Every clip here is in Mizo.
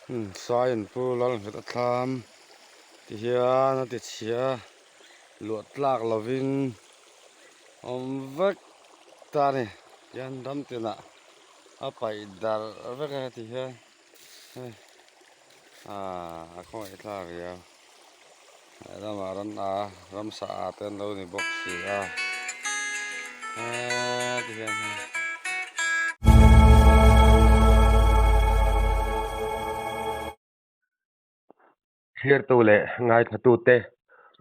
Saiin Pu Lalnghet a thlam ti hian a ti chhia luah tlak lovin awm vek ta a ni tihian ram tinah a paih darh vek a ti hian hei aaa a khawngaih thlak riau. Lehlamah ran a ramsa a te an lo ni bawk si a heee ti hian hei. Thirtu leh ngaithlatute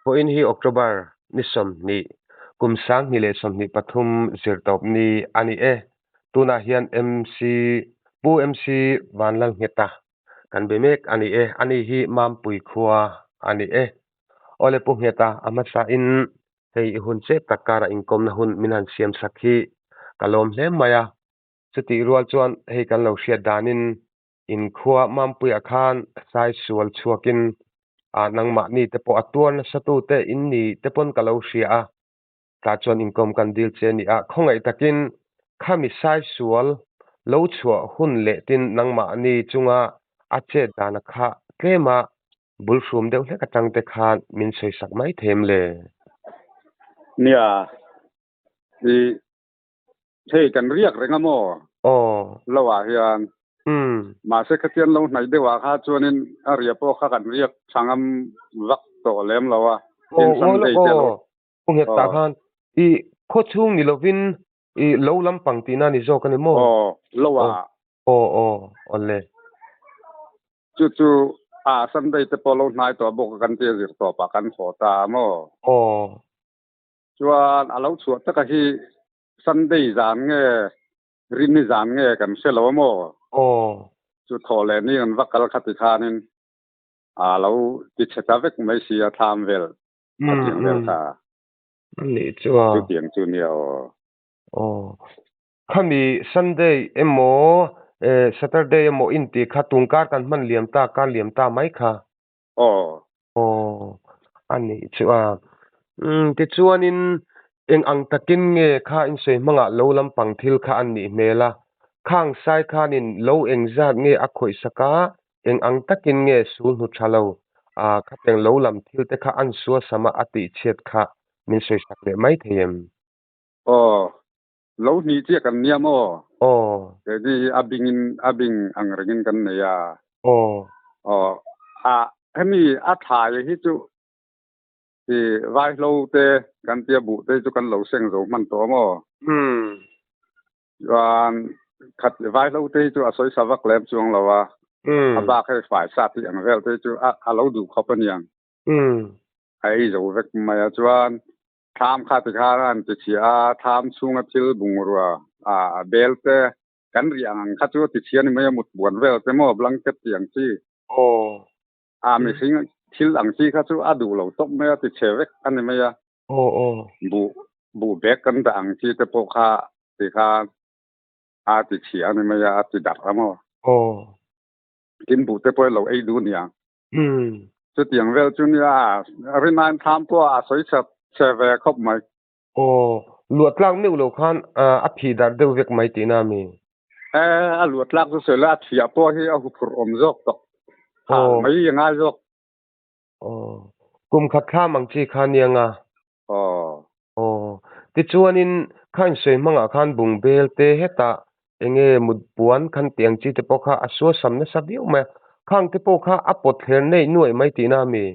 vawiin hi October ni 20 kum 2023 zirtawp ni a ni e. Tunah hian MC Pu MC Vanlalngheta Kan be mek a ni e, ani hi Mampui khua a ni e. Awle Pu Ngheta, a hmasain hei i hun chep tak karah inkawmna hun min han siam sak hi ka lawm hle mai a. Chutih rual chuan hei kan lo hriat danin in khua Mampuiah khan sai sual chhuakin ah nangmahni te pawh a tuar nasa tute in ni te pawn ka lo hria a. Tah chuan inkawm kan dil che a ni a, khawngaih takin khami sai sual lo chhuah hun leh tin nangmahni chunga a chet dana kha tlema bul hrum deuh hlek atang te khan min sawi sak mai thei em le? Nia, i hei kan riak reng a maw? Aw. Lo ah hian. Mahse khatian lo hnaih deuh ah kha chuanin a ria pawh kha kan riak thangam vak tawh lem lo a. Aw, aw, aw. Pu nghet tah khan i khaw chhung ni lovin i lo lampang tihna ni zawk a ni maw? Aw, lo a. Aw, aw, awle. Chu chu a Sunday te pawh lo hnai tawh bawk a kan tia zir tawp ah kan haw ta a maw? Aw. Chuan a lo chhuah taka hi Sunday zan nge Rinni zan nge kan hre lo a maw? Aw. Chu thaw leh ni an va kal kha ti khanin a lo ti chhe ta vek mai si a thlam vel. A tiang vel kha. A nih chu a. Chu tiang chu nia aw. Aw. Khami Sunday emaw Saturday emaw in tih kha tungkar kan hman liam ta kar liam ta mai kha. Aw. Aw. A nih chu a. Umm tichuanin eng ang takin nge kha in sawi hmangah lo lampang thil kha an nih hmel a. Khang sai khanin lo engzat nge a khawih sak a, Eng ang takin nge sul hnu tha lo a khateng lo lam thil te kha an sual sam a a tih chhiat kha min sawi sak leh mai thei em? Aw, lo hnih chiah kan nia maw? Aw. Keini hi a bing in a bing ang rengin kan nei a. Aw. Aw, a hemi a thlai hi chu i vaihlo te kan tia buh te chu kan lo seng zo hman tawh maw? Umm. Chuan khat vaihlo te hi chu a sawi sa vak lem chuang lo a, a bak hei fai sa tih ang vel te hi chu a lo duh khawp a niang. A ei zo vek mai a, chuan thlam kha ti khan a han ti chhia a, thlam chhunga thil bungrua a bel te kan riah ang ang kha chu a ti chhia ni mai a, mut buan vel te maw blanket tih ang chi. A mihring thil ang chi kha chu a duh lo tawp mai a, ti chhe vek a ni mai a. Buh buh bag kan dah ang chi te pawh kha ti khan a ti chhia a ni mai a, a ti darh a maw? Tin buh te pawh lo ei duh nia. Chutiang vel chu nia a rinain thlam pawh a sawi chhe chhe ve khawp mai. Aw, luah tlak meuh lo khan a phih darh deuh vek mai tihna a mi? E, a luah tlak chu sawi la, a thiah pawh hi a huphurh awm zawk tawh. Hal mai a ngai zawk. Aw, kum khat thlam ang chi kha nia nga. Aw. Aw, tichuanin kha insawi hmangah khan bungbel te hetah enge mut puan khan tih ang chi te pawh kha a sual sam nasa viau mai a, khang te pawh kha a pawt thler neih nuaih mai tihna a mi?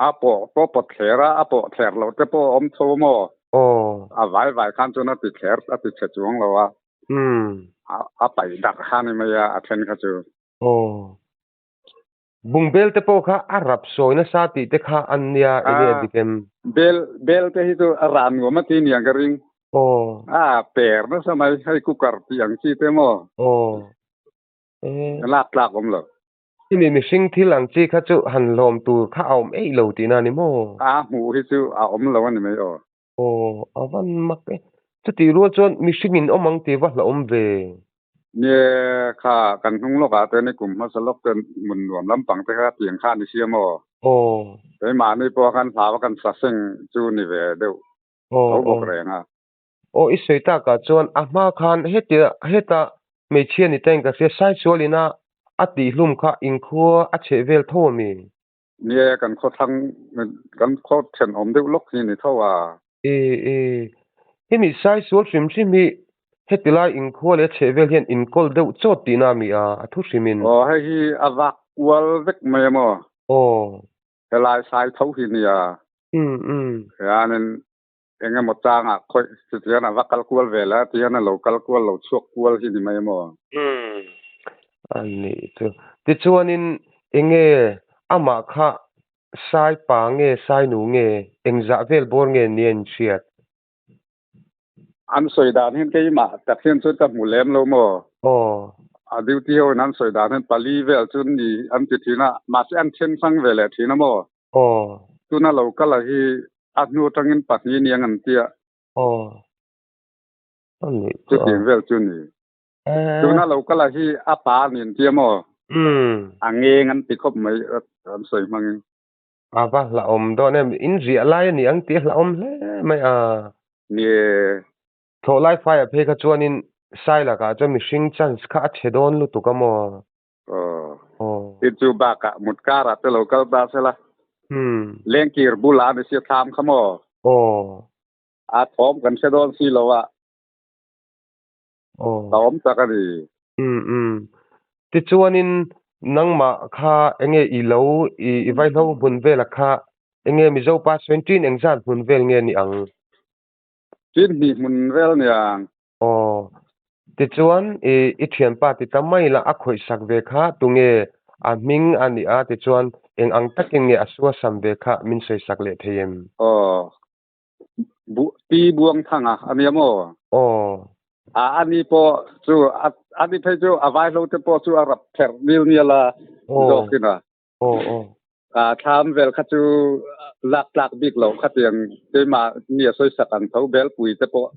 A pawh pawh pawt thler a, a pawh thler loh te pawh a awm tho maw? Aw. A vai vai khan chuan a ti thler a ti chhe chuang lo a. Umm. A paih darh kha ni mai a, a then kha chu. Aw. Bungbel te pawh kha a rap sawi nasa tih te kha an nia enge a dik em? Bel bel te hi chu a rah nuam a ti niang ka ring. Aw. A per nasa mai hei cooker tih ang chi te maw? Aw. A lak tlak awm lo. Hemi mihring thil ang chi kha chu han hlawm tur kha a awm eih lo tihna a ni maw? A hmuh hi chu a awm lo a ni mai aw. Aw, a van mak e. Chutih rual chuan mihring in awm ang tih va hlauhawm ve. Nie, kha kan hnung lawkah te ni kum hmasa lawk te hmun nuam lampang te kha tiang kha a ni sia maw? Aw. Keimahni pawh khan hlau a kan sa seng chu ni ve deuh tho bawk reng a. Aw, i sawi takah chuan a hma khan hetia heta hmeichhia ni ta in ka hria, Saisualina. A tihhlum kha inkhua a chheh vel tho a mi? Nie, kan khaw thlang, kan khaw thenawm deuh lawk hi ni tho a. E, e. Hemi sai sual hrim hrim hi heti lai inkhua leh a chheh vel hian inkawl deuh chawt tihna a mi a, a thu hrimin. Aw, hei hi a vak kual vek mai a maw? Aw. Helai sai tho hi nia. Umm, umm. Hianin eng emaw changah khawih chutiang a va kal kual ve la tihian a lo kal kual lo chhuak kual hi ni mai maw? Umm a nih chu. Tichuanin enge amah kha sai pa nge sai nu nge engzah vel bawr nge nia in hriat? An sawi dan hian keimah tak hian chuan ka hmu lem lo maw? Aw. A duty ho in an sawi dan hian pali vel chu ni an ti thin a, mahse an then hrang ve leh thin a maw? Aw. Tuna lo kal a hi a hnu atangin pahnih niang an tia. Aw. A nih chu a. Chutiang vel chu ni. Tuna lo kal a hi a pa ni an tia maw? Umm. A ngeng an ti khawp mai an sawi hmangin. A va hlauhawm dawn em. In riah lai a ni ang tih a hlauhawm hle mai a. Nie. Thlawh lai faiah phei kha chuanin Sailakah chuan mihring chance kha a chhe dawn lutuk a maw? Aw. Tin chu bakah mut karah te lo kal ta sela. Lengkir bulah a ni sia thlam kha maw? Aw. A thawm kan hre dawn si lo a. Aw. Ka awm tak a ni. Umm umm. Tichuanin nangmah kha enge i lo i i vaihlo hmun vela kha enge Mizo pa sawiin ṭin engzat hmun vel nge ni ang? Ṭin hnih hmun vel niang. Aw. Tichuan i i thianpa ti ta mai la a khawih sak ve kha tunge a hming a nih a tichuan eng ang takin nge a suasam ve kha min sawi sak leh thei em? Aw. Bu Pi Buangthanga a nia maw? Aw. A a ni pawh chu a a ni phei chu a vaihlo te pawh chu a rap pherh nil nial a zawkin a. Aw aw. A thlam vel kha chu lak tlak bik lo khatiang keimah ni a sawi sak ang tho belpui te pawh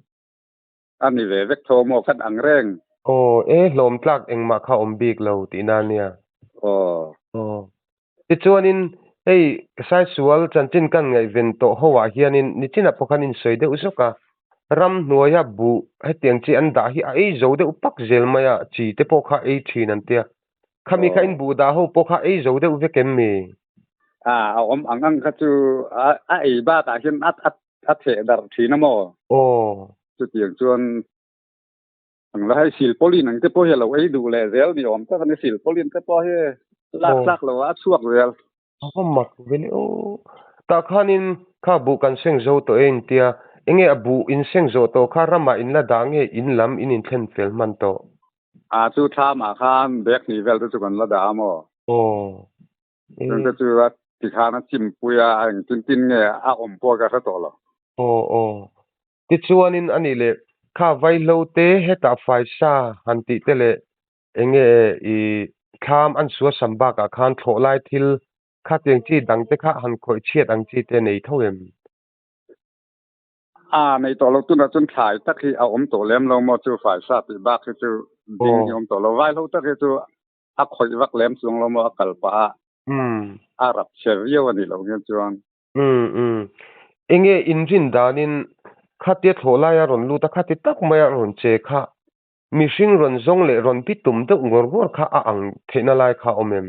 A ni ve vek tho maw kan ang reng. Aw e hlawm tlak engmah kha awm bik lo tihna ania. Aw. Aw. Tichuanin hei Saisual chanchin kan ngaihven tawh ho ah hianin nichinah pawh khan insawi deuh zawk a, ramhnuaia buh hetiang chi an dah hi a ei zo deuh pak zel mai a, chi te pawh kha ei thin an tia. Khami kha in buh dah ho pawh kha ei zo deuh vek em mi? A a awm ang ang kha chu a ei bakah hian a a a theh darh thin a maw? Aw. Chutiang chuan ang la hei silpawlin ang te pawh hi a lo ei duh leh zel ni awm tak a ni silpawlin te pawh hi lak tlak lo a chhuak zel. A va mak ve le aw. Tah khanin kha buh kan seng zo tawh e intia enge a buh in seng zawh tawh kha ramah in la dah nge in lam in inthlen fel hman tawh? A chu thlamah khan bag hnih vel te chu kan la dah a maw? Aw. Chuan te chu a ti khan a chimpui a, a engtin tin nge a awm pawh ka hre tawh lo. Aw aw. Tichuanin a nih leh kha vaihlo te hetah faisa han tih te leh enge i thlam an suasam bakah khan thlawh lai thil khatiang chi dang te kha han khawih chhiat ang chi te nei tho em? A nei tawh lo tunah chuan thlai tak hi a awm tawh lem lo maw chu faisa tih bak hi chu ding hi awm tawh lo. Vaihlo tak hi chu a khawih vak lem chung lo maw a kal pah a a rap chhe viau a nih loh hian chuan. Umm umm. Enge inrin danin khatia thlawh laia rawn lut a khati tak maia rawn che kha mihring rawn zawng leh rawn bi tum deuh ngawr ngawr kha a ang theihna lai kha a awm em?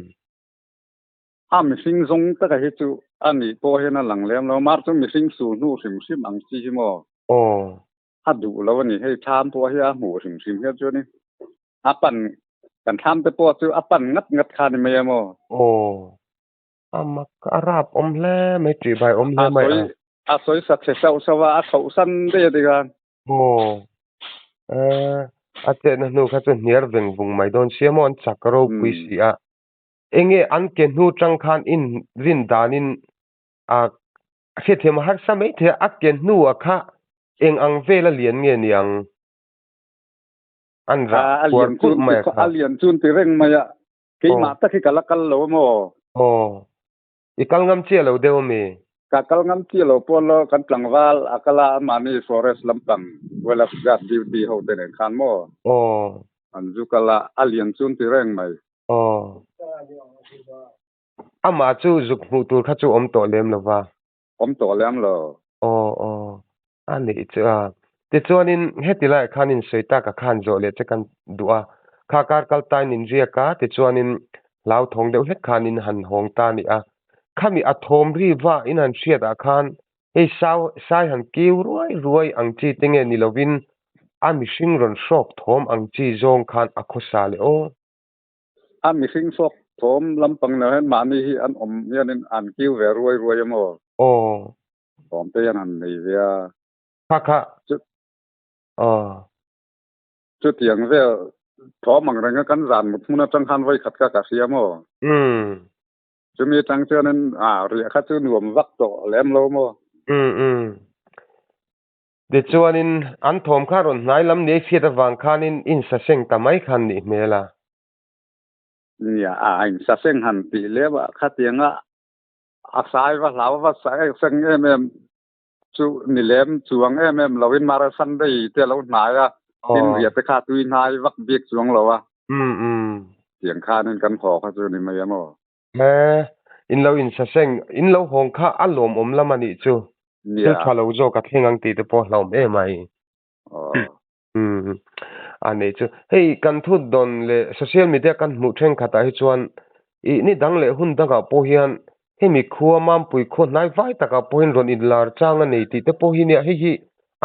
A mihring zawng taka hi chu a nih pawh hian a lang lem lo. Mar chu mihring sul hnu hrim hrim ang chi hi maw? Aw. A duh lo a ni. Hei thlam pawh hi a hmuh hrim hrim hian chuanin A pan, kan thlam te pawh chu a pan ngat ngat kha ni mai a maw? Aw, a mak, a rap awm hle mai, tih bai awm hle mai a. A sawi sa chhe sauh sauh a, a chhoh san daih a ti khan. Aw, eh, a chetna hnu kha chu hniar veng vung mai dawn sia maw, an chak ropui si a. Enge an ke hnu tang khan in rin danin a hriatthiam a harsa mai thei a, a ke hnuah kha eng ang vela lian nge niang? An rah kuar kulh mai a kha. A lian chun ti reng mai a. Keimah tak hi ka la kal lo maw? Aw. I kal ngam chiah lo deuh ami? Ka kal ngam chiah lo pawh lo, kan tlangval a kal a, amahni forest lampang Wellaf Guard duty ho te nen khan maw? Aw. An zu kal a, a lian chun ti reng mai. Aw. Amah chu zuk hmuh tur kha chu awm tawh lem lo va. Awm tawh lem lo. Aw aw. A nih chu a. Tichuanin heti laiah khan insawi tak a khan zawh leh che kan duh a. Kha kar kal tain in riak a, tichuanin hlauthawng deuh hlek khan in han hawng ta a ni a. Khami a thawm ri va in han hriat ah khan hei sau sai han kiu ruai ruai ang chi te nge ni lovin a mihring rawn hrawk thawm ang chi zawng khan a khawsa leh aw. A mihring hrawk thawm lampang lo hian mahni hi an awm hianin an kiu ve ruai ruai a maw? Aw. Thawm te hian han nei ve a. Kha kha. Aw. Chutiang vel thawm ang renga kan zan mut hmun atang khan vawi khat kha ka hria maw? Umm. Chumi atang chuanin a riah kha chu nuam vak tawh lem lo maw? Umm umm. Tichuanin an thawm kha rawn hnai lam ni hriat avang khanin insaseng ta mai khan nih hmel a. Nia, a insaseng han tih lem ah khatianga a sai va hlau va seng em em chu ni lem chuang em em lo in mara Sunday te lo hnai a tin ria te kha tui hnai vak bik chuang lo a um um tiang khan in kan haw kha chu ni mai emaw he in lo in saseng in lo hawng kha a lawm awm lam anih chu thil tha lo zawk a thleng ang tih te pawh hlauhawm em ai um anih chu hei kan thut dawn leh social media kan hmuh thenkhat ah hi chuan ih ni dang leh hun dangah pawh hian hemi khua Mampui khua hnai vai takah pawhin rawn inlar chang a nei tih te pawh hi nia hei hi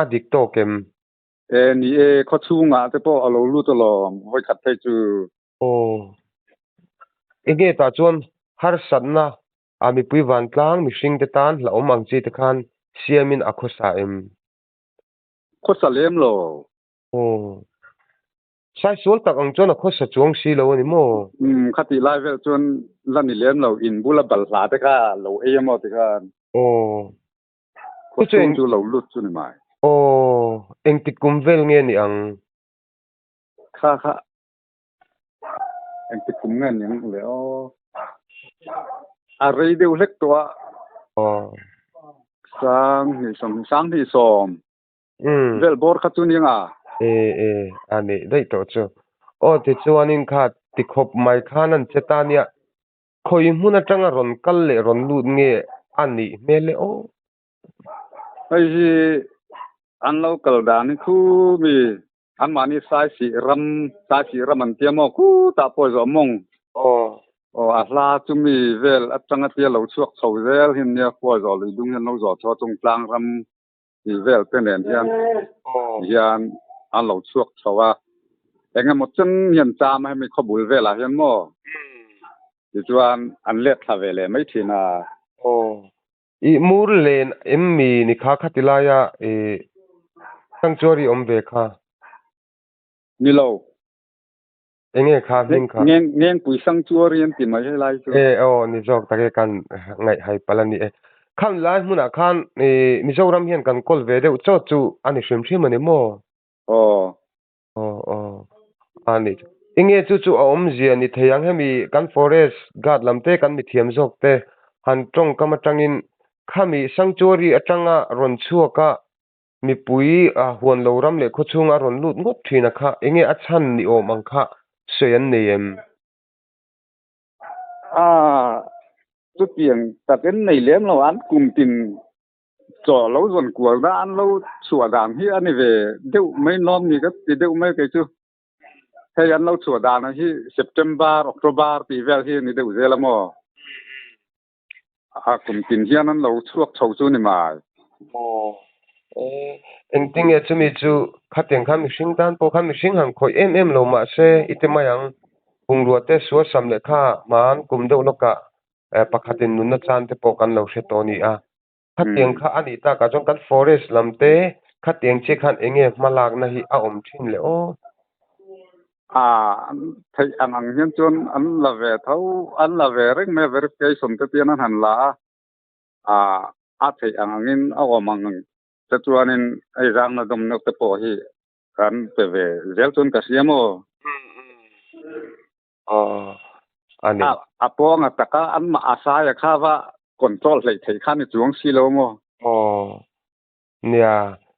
a dik tawk em? E ni e, khaw chhungah te pawh a lo lut alawm vawikhat phei chu. Aw, enge tah chuan harsatna a mipui vantlang mihring te tan hlauhawm ang chi te khan siamin a khawsa em? Khawsa lem lo. Aw. Saisual tak ang chuan a khawsa chuang si lo a ni maw? Umm, khatih lai vel chuan la ni lem lo, in bula balhla te kha lo ei a maw ti khan. Aw. Khawchhung chu lo lut chu ni mai. Aw, engtik kum vel nge ni ang? Kha kha, engtik kum nge ni ang le aw. A rei deuh hlek tawh a. Aw. Sanghnih sawm, sanghnih sawm. Umm. Vel bawr kha chu nia. E e, a neih daih tawh chu. Aw tichuanin kha ti khawp mai khan an che ta nia. Khawi hmun atanga rawn kal leh rawn lut nge a nih hmel e aw. Hei hi an lo kal dan hi khu mi anmahni Saisih ram, Saisih ram an tia maw khutah pawh zawh mawng. Aw. Aw a hla chu mi vel atanga tia lo chhuak chho zel hin nia khua zawh lui dung hian lo zawh chho a chung tlang ram tih vel te nen hian hian an lo chhuak chho a, eng emaw chen hian cham a hemi khawbul velah hian maw tichuan an let thla ve leh mai thin a. Aw, i mur len em mi ni kha khati laia i sanctuary awm ve kha? Ni lo. Enge kha hming kha? Ngeng Ngengpui sanctuary an ti mai helai chu. E aw ni zawk tak e kan ngaih hai palh a ni e. Khan lai hmunah khan i Mizoram hian kan kawl ve deuh chawt chu a ni hrim hrim a ni maw? Aw. Aw aw a ni chu. Enge chu chu a awmzia ni thei ang hemi kan forest guard lam te kan mithiam zawk te han tawngkam atangin khami sanctuary atanga rawn chhuak a Mipui a huan lo ram leh khawchhunga a rawn lut ngawt thin a kha enge a chhan ni awm ang kha sawi an nei em? A, chutiang takin nei lem lo an kum tin chaw lo zawn kual na an lo chhuah dan hi a ni ve deuh mai nawm ni ka ti deuh mai kei chu. Hei an lo chhuah dan hi September, October tih vel hi a ni deuh zel a maw? A kum tin hian an lo chhuak chho chu ni mai. Aw e, engtinge chumi chu khatiang khan mihring tan pawh khan mihring han khawih em em lo mahse i ti mai ang. Bungrua te sual sam leh kha hmaan kum deuh lawkah pakhatin nunna chan te pawh kan lo hre tawh a ni a. Khatiang kha a nih takah chuan kan forest lam te khatiang chiah khan enge hma lakna hi a awm thin le aw. A theih ang ang hian chuan an la ve tho, an la ve reng mai a verification te tian an han la a, a a theih ang angin a awm ang ang te chuanin hei zangna dawmna te pawh hi kan pe ve zel chuan ka hria maw? Aw a ni. A pawnga taka an mah a saia kha va control hleih theih kha ni chuang si lo maw? Aw nia,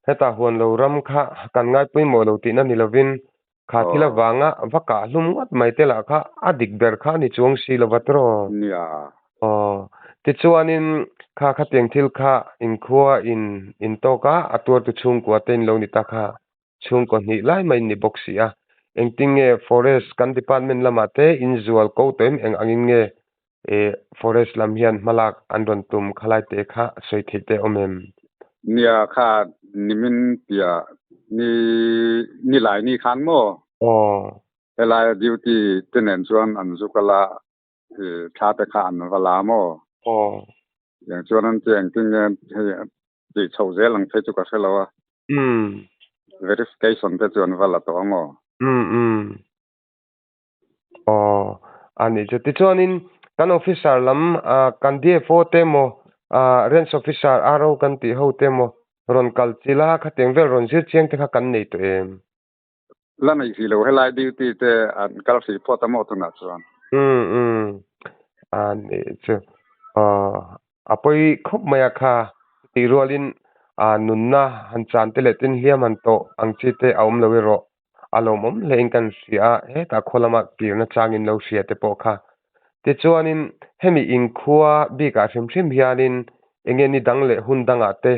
heta huan lo ram kha kan ngai pawimawh lo tihna ni lovin kha thil avanga va kah hlum ngawt mai te lah kha a dik ber kha ni chuang si lo va tiraw? Nia. Aw tichuanin kha khatiang thil kha inkhua in intawk a, a tuartu chhungkua te in lo ni ta kha chhungkaw hnih lai mai ni bawk si a. Engtin nge forest kan department lamah te in zual ko tawh em eng angin nge eh forest lam hian hmalak an rawn tum khalai te kha sawi theih te awm em? Nia kha nimin piah ni ni lai ni khan maw? Aw. Helai duty te nen chuan an zu kal a, thla te kha an va la maw? Aw. Tiang chuan an ti engtin nge hei tih chhoh zel ang phei chu ka hre lo a. Umm. Verification te chu an va la tawh ang aw. Umm umm. Aw a nih chu. Tichuanin kan officer lam kan DFO te emaw range officer RO kan tih ho te emaw rawn kal chilh a khatiang vel rawn zir chiang te kha kan nei tawh em? La nei hrih lo helai duty te an kal hrih phawt a maw tunah chuan. Umm umm a nih chu aw a pawi khawp mai a kha tih rualin a nunna han chan te leh tin hliam han tawh ang chi te a awm lo erawh a lawmawm hle in kan hria a hetah khaw lama kirna changin lo hria te pawh kha tichuanin hemi inkhua bikah hrim hrim hianin enge ni dang leh hun dangah te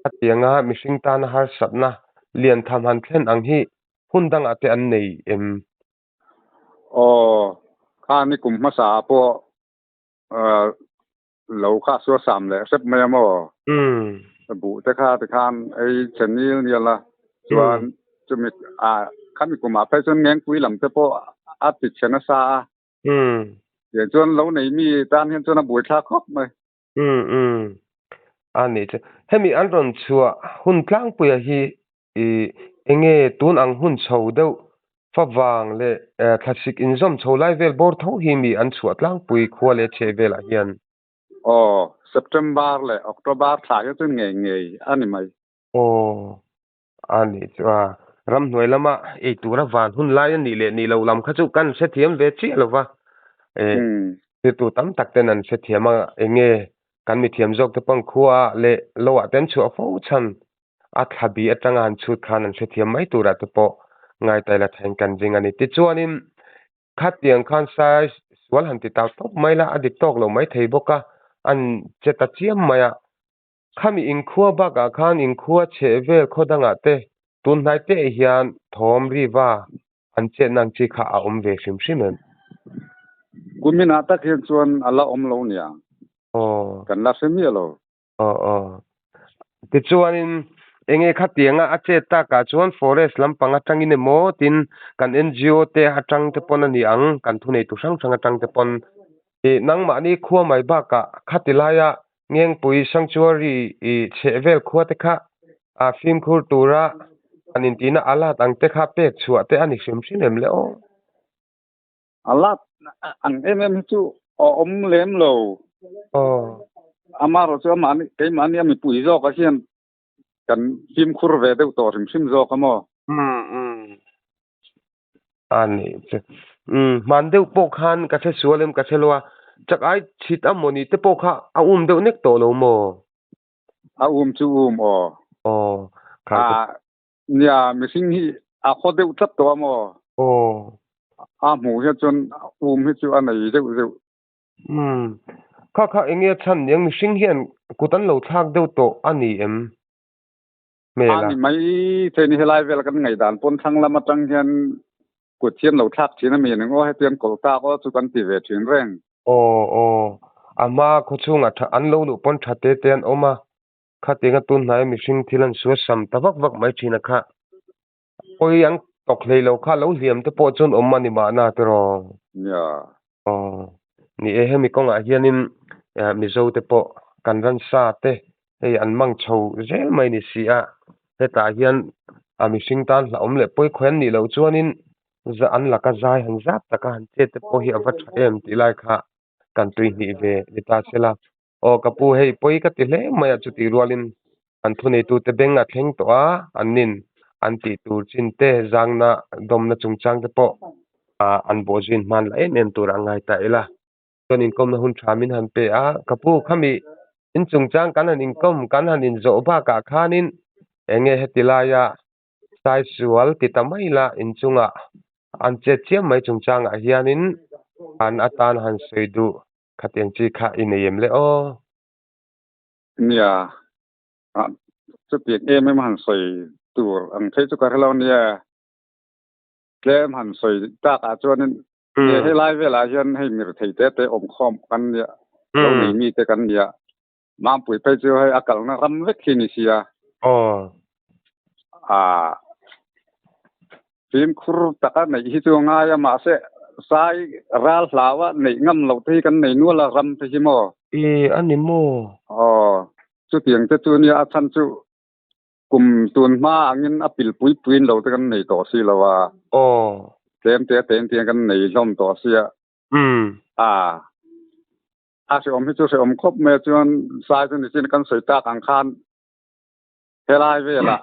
Hetianga mihring tana harsatna lian tham han thlen ang hi hun dangah te an nei em? Aw, kha ni kum hmasa ah pawh lo kha sual sam leh hrep mai a maw? Buh te kha tikhan ei che nil nial a, chuan chumi ah khami kum ah phei chuan Ngengpui lam te pawh a ti chhe nasa a. Tiang chuan lo nei mi tan hian chuan a buaithlak khawp mai. Umm umm. A nih chu. Hemi an rawn chhuah hun tlangpuia hi i enge tun ang hun chho deuh favang leh thlasik inzawm chho lai vel bawr tho hi mi an chhuah tlangpui khua leh chheh velah hian. Aw, September leh October thla hi chu ngei ngei a ni mai. Aw, a nih chu a. Ramhnuai lama ei tura van hun lai a nih leh nih loh lam kha chu kan hrethiam ve chiah lo va. Thiltu tam tak ten an hrethiam a, enge kan mithiam zawk te pawh khua leh lo ah te an chhuah fo chhan a thla bi atanga han chhut khan an hrethiam mai turah te pawh ngaitai la thain kan ring a ni. Tichuanin khatiang khan sai sual han ti tak tawp mai la, a dik tawk lo mai thei bawk a, an che ta chiam mai a. Khami inkhua bakah khan inkhua chheh vel khaw dangah te tun hnai te hian thawm riva an chetna ang chi kha a awm ve hrim hrim em? Kuminah tak hian chuan a la awm lo nia. Aw. Kan la hre miah lo. Aw aw. Tichuanin enge khatianga a chet takah chuan forest lampang atangin emaw tin kan NGO te atang te pawn a ni ang, kan thuneitu hrang hrang atang te pawn ih nangmahni khua mai bakah khati laia Ngengpui Sanctuary i chheh vel khua te kha a fimkhur tura an intihna alert ang te kha pek chhuah te a ni hrim hrim em le aw? Alert ang em em hi chu a awm lem lo. Aw. Amaherawhchu chu amahni keimahni a mipui zawkah hian kan fimkhur ve deuh tawh hrim hrim zawk a maw? Umm umm. A nih chu. Umm hman deuh pawh khan ka hre sual em ka hre lo a, chak ai chhit a maw nih te pawh kha a um deuh nek tawh lo maw? A um chu um aw. Aw kha A nia mihring hi a khaw deuh tlat tawh a maw? Aw. A hmuh hian chuan um hi chu a nei deuh deuh. Umm kha kha eng nge chhan niang mihring hian kut an lo thlak deuh tawh a ni em? hmel a. A ni mai thei ni helai vel kan ngaihdan pawn thlang lam atang hian kut hian lo thlak thin a mi ning aw hetiang kawlh tak aw chu kan ti ve thin reng. Aw aw a hma khaw chhungah tha an lo luh pawn tha te te an awm a khatianga tun hnaia mihring thil an sual sam ta vak vak mai thin a kha pawi an tawk hlei lo kha lo hliam te pawh chuan awm a ni mahna tiraw. Nia. Aw, ni e, hemi kawngah hianin Mizo te pawh kan ransa te hei an mang chho zel mai ni si a, hetah hian a mihring tan hlauhawm leh pawi khawi an nih loh chuanin an laka zai han zap taka han chet te pawh hi a va tha em tih lai kha kan tui hnih ve ni ta sela. Aw ka pu hei pawi ka ti hle mai a chutih rualin an thuneitute beng a thleng tawh a, an nin an tih tur chin te zangna dawmna chungchang te pawh ah an bawhzui in hman la em em tur a ngai ta ila. Chuan inkawmna hun tha min han pe a, ka pu khami in chungchang kan han inkawm kan han inzawh bakah khanin eng nge heti laia sai sual ti ta mai la inchungah an chet chiam mai chungchangah hianin an atan han sawi duh. Khatiang chi kha i nei em le aw? Nia, chutiang em em han sawi tur ang phei chu ka hre lo nia. Tlem han sawi tak ah chuanin he helai velah hian hei mirthei te te awm khawm kan nia lo nei mi te kan nia Mampui phei chu hei a kalna ram vek hi ni sia. Ah fimkhur taka neih hi chu a ngai a mahse sai ral hlau a neih ngam loh te hi kan nei nual a ram te hi maw. E a ni maw? Aw chutiang te chu nia a chhan chu Kum tun hma angin a pil pui puiin lo te kan nei tawh si lo a. Aw. Tlem te te te kan nei hlawm tawh sia. Umm. A. A hreawm hi chu hreawm khawp mai a chuan sai chu nichin kan sawi tak ang khan helai velah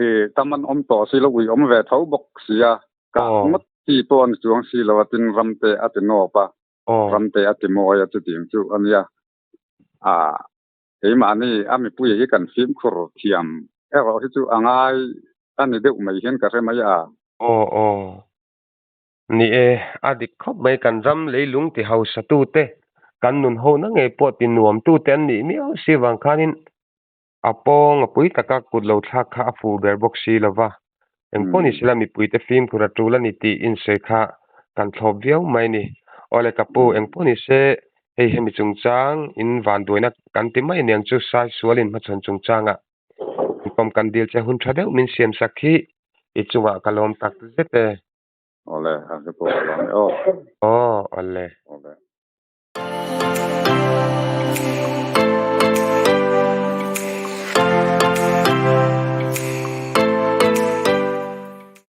i tam an awm tawh si lo ui awm ve tho bawk sia. Ka ngawt chi pawh a ni chuang si lo a tin ram te a ti nawp a. Ram te a ti mawi a chutiang chu a nia. A. Keimahni a mipui hi kan fimkhur thiam erawh hi chu a ngai a ni deuh mai hian ka hre mai a. Aw aw. Ni e, a dik khawp mai kan ram leilung ti hausa tute, kan nun ho na ngei pawh ti nuam tute an nih miau si vang khanin a pawng a pui taka kut lo thlak kha a fuh ber bawk si lova. Engpawh ni sela mipuite fimkhur a tul a ni tih insawi kha kan thlawp viau mai ni. Awle ka pu, engpawh ni se hei hemi chungchang in vanduaina kan ti mai aniang chu sai sualin hmachhawn chungchangah inkawm kan dil che hun tha deuh min siam sak hi i chungah ka lawm tak zet e. Awle, a hre pawh ka lawm e aw. Aw, awle. Awle.